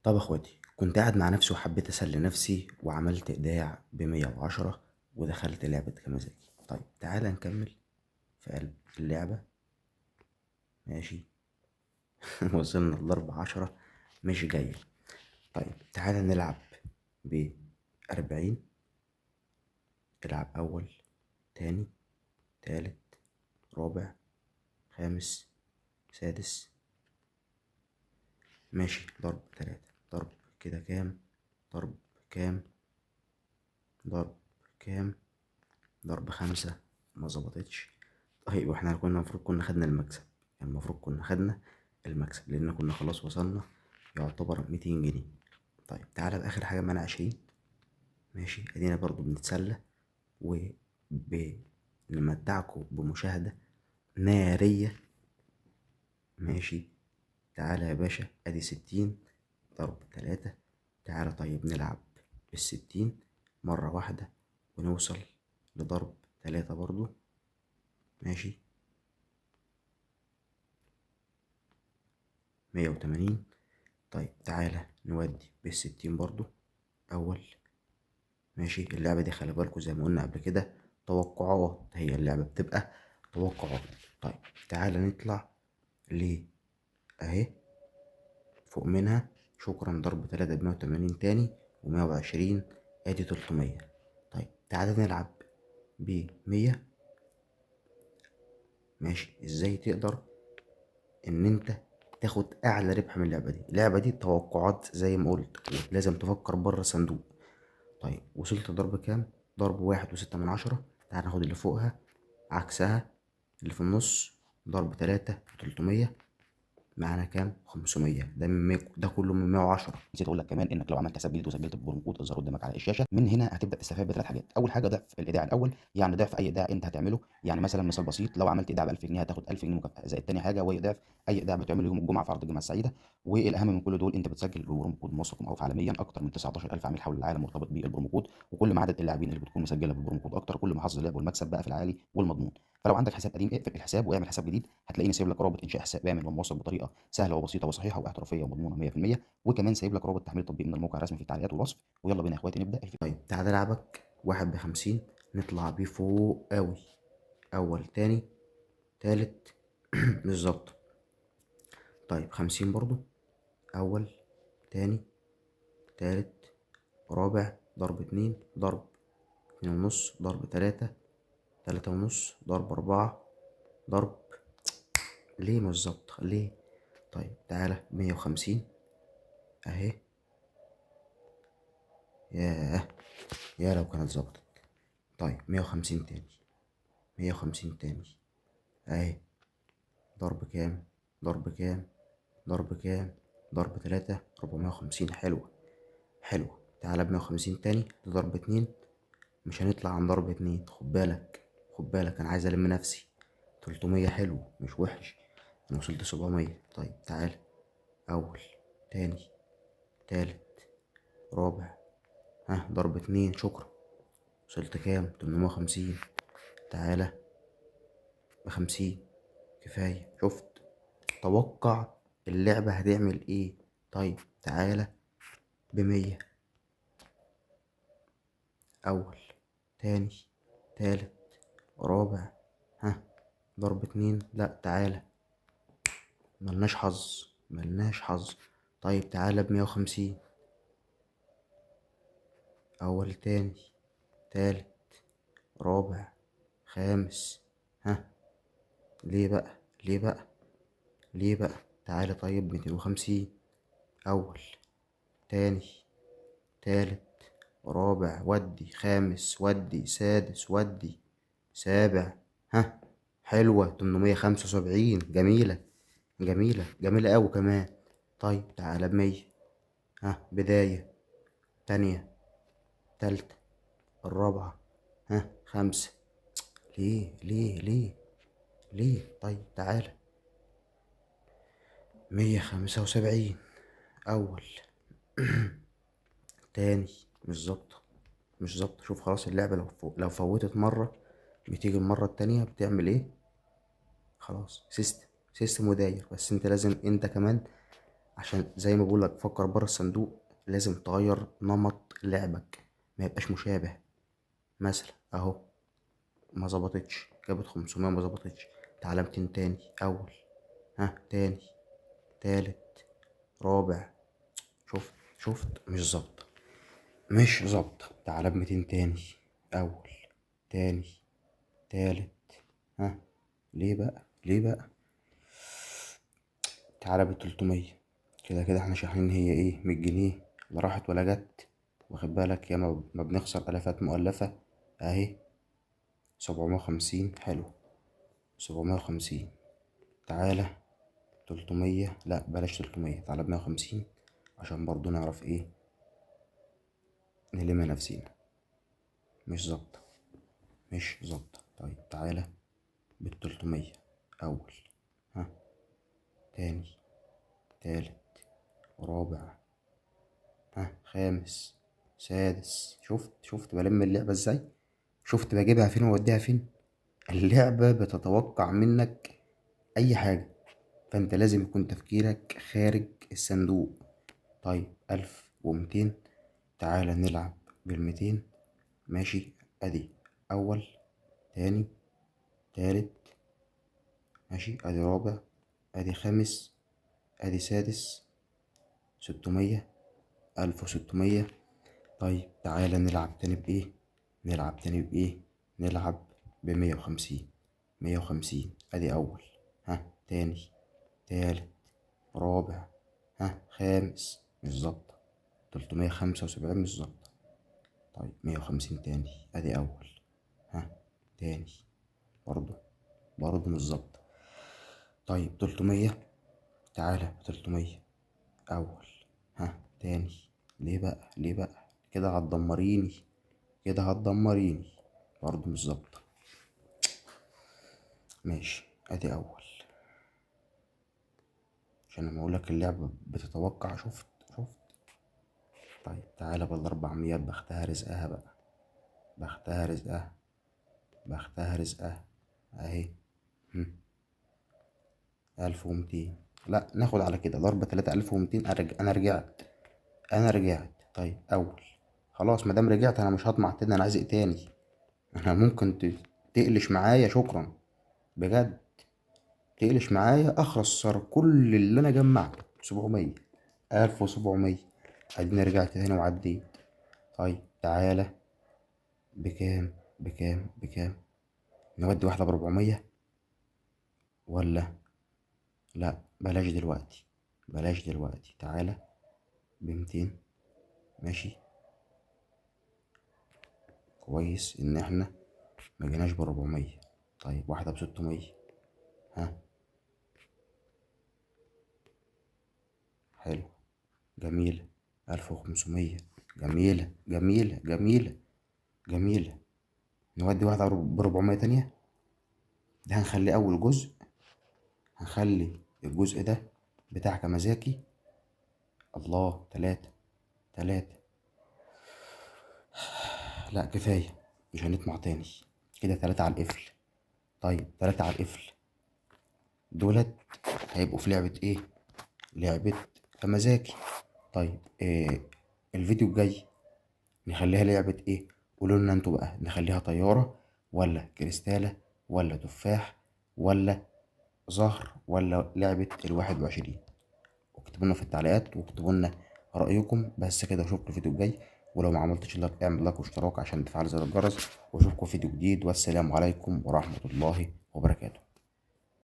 طب اخواتي، كنت قاعد مع نفسي وحبيت اسلي نفسي وعملت ايداع ب110 ودخلت لعبة كاميزاكي. طيب تعالى نكمل في قلب اللعبة. ماشي. وصلنا لضرب 10 مش جاية. طيب تعالى نلعب ب40. العب أول، تاني، تالت، رابع، خامس، سادس. ماشي، ضرب 3، ضرب كده كام، ضرب كام، ضرب كام، ضرب 5. ما ظبطتش. طيب واحنا كنا المفروض كنا خدنا المكسب، يعني المفروض كنا خدنا المكسب لأن كنا خلاص وصلنا يعتبر 200 جنيه. طيب تعالى بآخر حاجة معانا 20. ماشي، ادينا برضو بنتسلى وبنمتعكم بمشاهدة نارية. ماشي، تعالى يا باشا، ادي 60 ضرب 3. تعالى طيب نلعب بالستين مرة واحدة ونوصل لضرب 3 برضو. ماشي، 180. طيب تعالى نودي بالستين برضو أول. ماشي، اللعبة دي خلي بالكوا زي ما قلنا قبل كده توقعات، هي اللعبة بتبقى توقعات. طيب تعالى نطلع ل أهي فوق منها، شكرا، ضرب تلاتة بمية وتمانين تاني ومية وعشرين، ادي تلتمية. طيب تعالى نلعب ب100. ماشي، ازاي تقدر ان انت تاخد اعلى ربح من اللعبة دي؟ اللعبة دي توقعات زي ما قلت، ولازم تفكر بره الصندوق. طيب وصلت ضرب كام؟ ضرب 1.6. تعال ناخد اللي فوقها عكسها اللي في النص، ضرب تلاتة وتلتمية، معانا كام؟ 500. ده من مية، ده كله من 110. نسيت اقول لك كمان انك لو عملت حساب جديد وسجلت ب promo code الظاهر قدامك على الشاشه، من هنا هتبدا تستفاد بثلاث حاجات. اول حاجه ضعف الايداع الاول، يعني ضعف اي ايداع انت هتعمله، يعني مثلا مثال بسيط لو عملت ايداع ب 1000 جنيه هتاخد 1000 جنيه مكافاه، زائد تاني حاجه وهي ضعف اي ايداع بتعمله يوم الجمعه في عرض الجمعه السعيده. والاهم من كل دول انت بتسجل ب promo code موثق ومعروف عالميا، اكتر من 19000 عميل حول العالم مرتبط بال promo code، وكل ما عدد اللاعبين اللي بتكون مسجله بال promo code اكتر كل ما حظ اللعب والمكسب بقى في العالي والمضمون. فلو عندك حساب قديم اقفل الحساب واعمل حساب جديد، هتلاقيني سايب لك رابط انشاء حساب امن وموثق بطريقه سهله وبسيطه وصحيحه واحترافيه ومضمونه 100%، وكمان سايب لك رابط تحميل التطبيق من الموقع الرسمي في التعليقات والوصف. ويلا بينا يا اخواتي نبدا الفيديو. طيب تعالى العبك واحد بخمسين، نطلع بيه فوق قوي، اول تاني تالت بالظبط. طيب 50 برضو، اول تاني تالت رابع، ضرب اتنين، ضرب اتنين ونص، ضرب تلاتة، تلاتة ونص، ضرب 4، ضرب ليه مش ظابطة ليه؟ طيب تعالى 150 اهي. ياه، يا لو كانت ظبطت. طيب 150 تاني، 150 تاني اهي، ضرب كام، ضرب كام، ضرب كام، ضرب 3، 450. حلوة حلوة. تعالى بمية وخمسين تاني، ضرب 2، مش هنطلع عن ضرب 2، خد بالك خد بالك، انا عايز الم نفسي. 300 حلو مش وحش، انا وصلت 700. طيب تعالى اول تاني تالت رابع، ها ضرب 2، شكرا، وصلت كام؟ 850. تعالى ب50 كفاية. شفت؟ توقع اللعبة هتعمل ايه. طيب تعالى ب100، اول تاني تالت رابع، ها ضرب 2، لا تعالى ملناش حظ ملناش حظ. طيب تعالى بمية وخمسين، اول تاني تالت رابع خامس، ها ليه بقى ليه بقى ليه بقى؟ تعالى طيب 250، اول تاني تالت رابع ودي خامس ودي سادس ودي سابع، ها حلوة 875، جميلة جميلة جميلة أوي كمان. طيب تعالى ب100، ها بداية تانية تالتة الرابعة، ها 5، ليه ليه ليه ليه؟ طيب تعالى 175، أول تاني، مش ظابطة مش ظابطة. شوف خلاص اللعبة لو فوتت مرة بتيجي المرة التانية بتعمل ايه؟ خلاص system وداير، بس انت لازم انت كمان عشان زي ما بقولك فكر بره الصندوق، لازم تغير نمط لعبك، ما يبقاش مشابه. مثلا اهو ما ظبطتش، جابت 500 ما ظبطتش، تعالى 200 تاني، اول، ها تاني، تالت، رابع، شفت مش ظابطة، مش ظابطة. تعالى بميتين تاني، اول، تاني، تالت، ها ليه بقى، ليه بقى؟ تعالى بالتلتمية، كده كده احنا شاحنين هي ايه، 100 جنيه، لا راحت ولا جت، واخد بالك؟ يا ما بنخسر الافات مؤلفة. اهي 750، حلو، 750. تعالى 300، لا بلاش 300، تعالى ب150 عشان برضو نعرف ايه نلم نفسينا. مش ظابطة، مش ظابطة. طيب تعالى بالتلتمية، أول، ها تاني، تالت، رابع، ها خامس، سادس. شفت بلم اللعبة ازاي؟ شفت بجيبها فين وأوديها فين؟ اللعبة بتتوقع منك أي حاجة، فأنت لازم يكون تفكيرك خارج الصندوق. طيب 1200، تعالى نلعب بالميتين، ماشي، أدي أول، تاني، تالت، ماشي، أدي رابع، أدي خامس، أدي سادس، 600، 1600. طيب تعالى نلعب تاني بإيه؟ نلعب تاني بإيه؟ نلعب بمية وخمسين، مية وخمسين، أدي أول، ها تاني، تالت، رابع، ها خامس، مش ظابطة، 375 مش ظابطة. طيب 150 تاني، أدي أول، ها تاني، برضه مش ظابطة. طيب 300، تعالى 300، أول، ها تاني، ليه بقى، ليه بقى كده؟ هتدمريني كده، هتدمريني، برضه مش ظابطة. ماشي، أدي أول، عشان لما أقولك اللعبة بتتوقع. شفت. طيب تعالى بالأربعمية، بختها رزقها بقى، بختها رزقها، بختها رزقها، أهي. 1200، لا ناخد على كده ضربة تلاتة، ألف ومتين. أنا رجعت، أنا رجعت. طيب أول، خلاص ما دام رجعت أنا مش هطمع تاني، أنا عايز إيه تاني؟ أنا ممكن تقلش معايا، شكرا بجد، تقلش معايا، أخسر كل اللي أنا جمعته. 700، 1700، أديني رجعت تاني وعديت. طيب تعالى بكام، بكام، بكام؟ نودي واحدة ب400 ولا لا؟ بلاش دلوقتي، بلاش دلوقتي. تعالى ب200، ماشي، كويس إن إحنا ما جيناش ب400. طيب واحدة ب600، ها حلو، جميلة، 1500، جميلة، جميلة، جميلة، جميلة. نودي واحدة ب400 تانية. ده هنخليه أول جزء، هنخلي الجزء ده بتاع كمزاكي. الله، 3، 3، لا كفاية، مش هنطمع تاني كده. 3 على القفل. طيب 3 على القفل دولت هيبقوا في لعبة ايه؟ لعبة كمزاكي. طيب الفيديو الجاي نخليها لعبة ايه؟ قولوا لنا انتوا بقى، نخليها طيارة ولا كريستالة ولا تفاح ولا زهر ولا لعبة 21؟ واكتبوا لنا في التعليقات واكتبوا لنا رأيكم. بس كده، اشوفكم الفيديو الجاي، ولو ما عملتش لايك اعمل لايك واشتراك عشان تفعل زر الجرس، واشوفكم في فيديو جديد، والسلام عليكم ورحمة الله وبركاته.